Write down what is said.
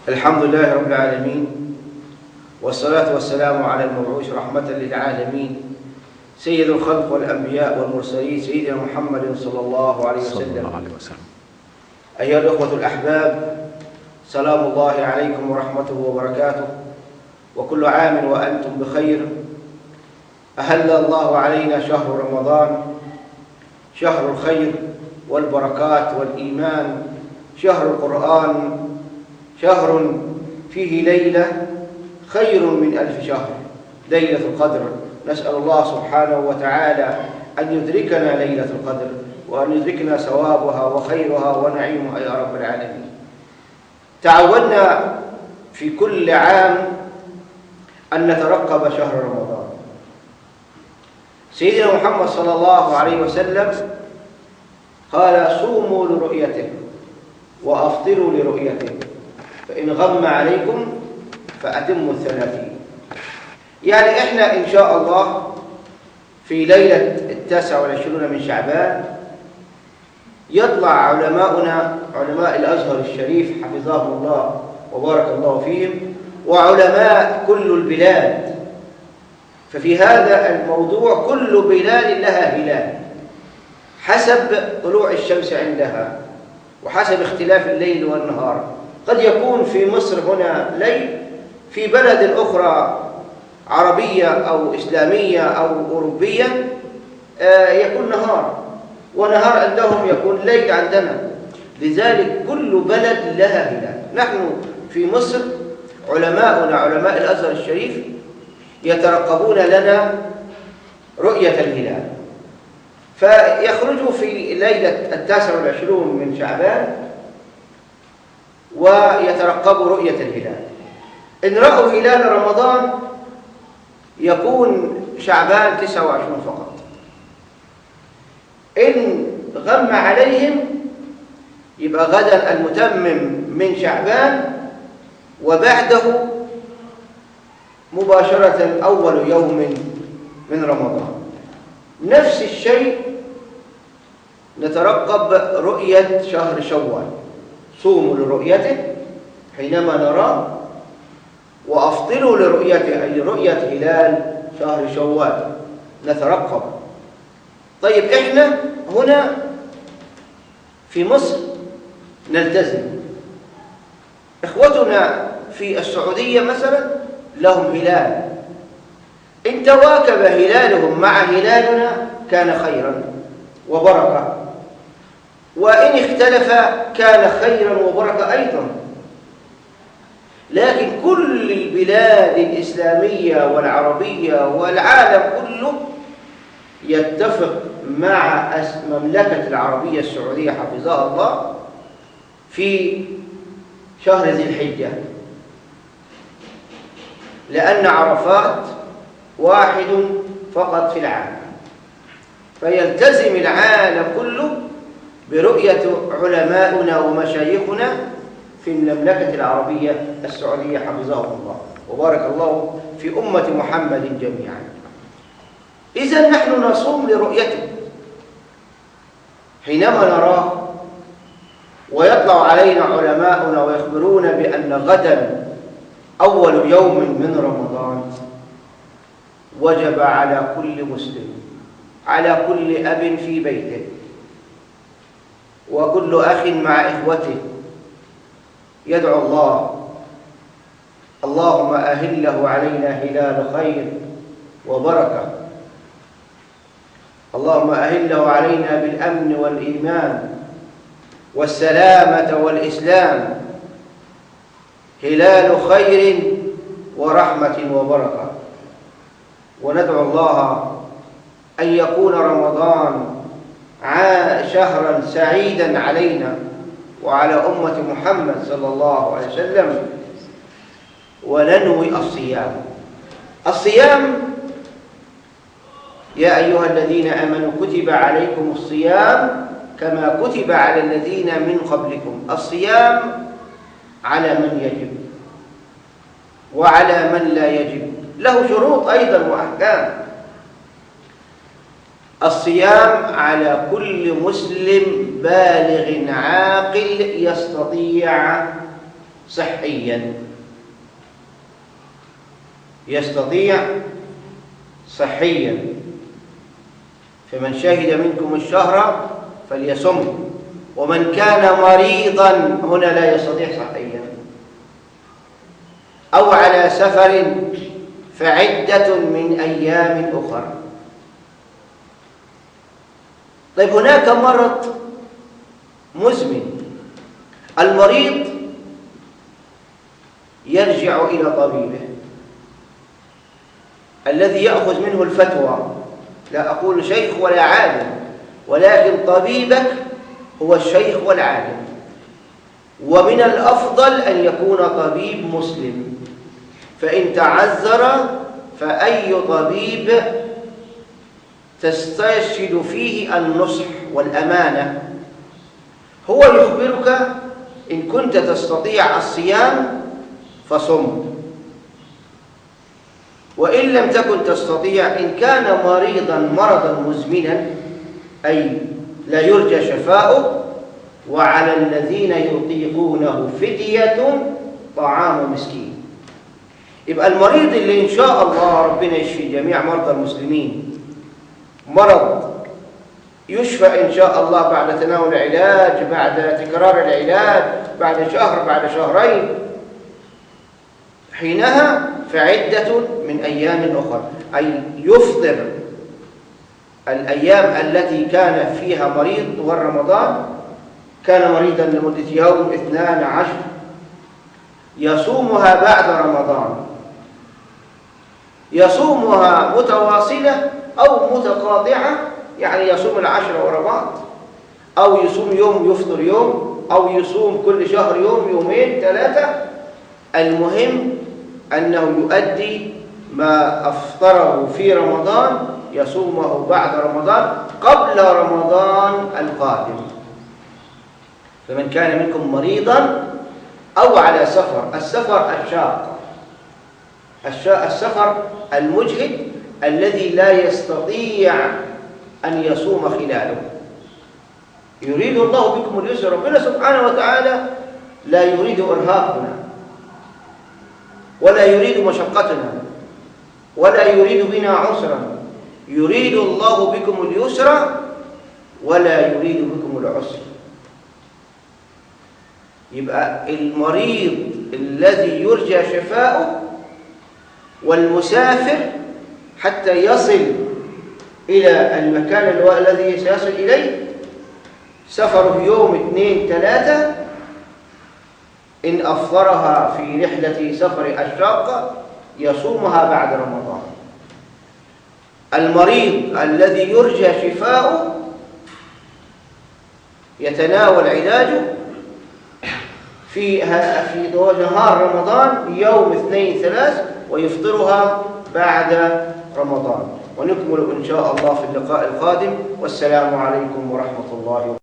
الحمد لله رب العالمين، والصلاة والسلام على المبعوث رحمة للعالمين، سيد الخلق والأنبياء والمرسلين، سيدنا محمد صلى الله عليه صلى وسلم. الله عليه وسلم. أيها الأخوة الأحباب، سلام الله عليكم ورحمته وبركاته، وكل عام وأنتم بخير. أهل الله علينا شهر رمضان، شهر الخير والبركات والإيمان، شهر القرآن، شهر فيه ليلة خير من 1000 شهر، ليلة القدر. نسأل الله سبحانه وتعالى أن يدركنا ليلة القدر، وأن يدركنا ثوابها وخيرها ونعيمها يا رب العالمين. تعودنا في كل عام أن نترقب شهر رمضان. سيدنا محمد صلى الله عليه وسلم قال: صوموا لرؤيته وأفطروا لرؤيته، فإن غم عليكم فأتموا 30. يعني إحنا إن شاء الله في ليلة 29 من شعبان يطلع علماؤنا، علماء الأزهر الشريف حفظهم الله وبارك الله فيهم، وعلماء كل البلاد، ففي هذا الموضوع كل بلاد لها هلال حسب طلوع الشمس عندها وحسب اختلاف الليل والنهار. قد يكون في مصر هنا ليل، في بلد أخرى عربية أو إسلامية أو أوروبية يكون نهار، ونهار عندهم يكون ليل عندنا. لذلك كل بلد لها هلال. نحن في مصر علماؤنا، علماء الأزهر الشريف، يترقبون لنا رؤية الهلال، فيخرجوا في ليلة 29 من شعبان ويترقبوا رؤية الهلال. إن رأوا هلال رمضان يكون شعبان 29 فقط. إن غم عليهم يبقى غدا المتمم من شعبان، وبعده مباشرة أول يوم من رمضان. نفس الشيء نترقب رؤية شهر شوال، صوموا لرؤيته حينما نراه، وأفطروا لرؤيته، أي رؤية هلال شهر شوال، نترقب. طيب إحنا هنا في مصر نلتزم، إخوتنا في السعودية مثلا لهم هلال، إن تواكب هلالهم مع هلالنا كان خيرا وبركة، وإن اختلف كان خيرا وبركة أيضا. لكن كل البلاد الإسلامية والعربية والعالم كله يتفق مع المملكة العربية السعودية حفظها الله في شهر ذي الحجة، لأن عرفات واحد فقط في العام، فيلتزم العالم كله برؤية علماؤنا ومشايخنا في المملكة العربية السعودية حفظهم الله وبارك الله في أمة محمد جميعا. إذا نحن نصوم لرؤيته حينما نراه، ويطلع علينا علماؤنا ويخبرون بأن غدا أول يوم من رمضان، وجب على كل مسلم، على كل أب في بيته، وكل أخ مع إخوته، يدعو الله: اللهم أهله علينا هلال خير وبركة، اللهم أهله علينا بالأمن والإيمان والسلامة والإسلام، هلال خير ورحمة وبركة. وندعو الله أن يكون رمضان شهرا سعيدا علينا وعلى أمة محمد صلى الله عليه وسلم. وننوي الصيام. الصيام، يا أيها الذين آمنوا كتب عليكم الصيام كما كتب على الذين من قبلكم. الصيام على من يجب وعلى من لا يجب، له شروط أيضا وأحكام. الصيام على كل مسلم بالغ عاقل يستطيع صحيا، يستطيع صحيا. فمن شهد منكم الشهر فليصم، ومن كان مريضا هنا لا يستطيع صحيا أو على سفر فعدة من أيام أخر. طيب، هناك مرض مزمن، المريض يرجع إلى طبيبه الذي يأخذ منه الفتوى، لا أقول شيخ ولا عالم، ولكن طبيبك هو الشيخ والعالم، ومن الأفضل أن يكون طبيب مسلم، فإن تعذر فأي طبيب تستشهد فيه النصح والأمانة، هو يخبرك إن كنت تستطيع الصيام فصم، وإن لم تكن تستطيع، إن كان مريضا مرضا مزمنا أي لا يرجى شفاؤه، وعلى الذين يطيقونه فدية طعام مسكين. يبقى المريض اللي إن شاء الله ربنا يشفي جميع مرضى المسلمين، مرض يشفى إن شاء الله بعد تناول علاج، بعد تكرار العلاج، بعد شهر، بعد شهرين، حينها فعدة من أيام أخرى، أي يفطر الأيام التي كان فيها مريض طوال رمضان، كان مريضا لمدة يوم 12، يصومها بعد رمضان، يصومها متواصلة أو متقاطعة، يعني يصوم 10 ورا بعض، أو يصوم يوم يفطر يوم، أو يصوم كل شهر يوم، يومين، 3. المهم أنه يؤدي ما أفطره في رمضان يصومه بعد رمضان قبل رمضان القادم. فمن كان منكم مريضا أو على سفر، السفر الشاق، السفر المجهد الذي لا يستطيع أن يصوم خلاله. يريد الله بكم اليسر، ربنا سبحانه وتعالى لا يريد إرهاقنا، ولا يريد مشقتنا، ولا يريد بنا عسرا، يريد الله بكم اليسر ولا يريد بكم العسر. يبقى المريض الذي يرجى شفاؤه والمسافر حتى يصل إلى المكان الذي سيصل إليه، سفره يوم 2 3، إن أفطرها في رحلة سفر الشاقة يصومها بعد رمضان. المريض الذي يرجى شفاؤه يتناول علاجه في نهار رمضان يوم 2 3 ويفطرها بعد رمضان. ونكمل إن شاء الله في اللقاء القادم، والسلام عليكم ورحمة الله وبركاته.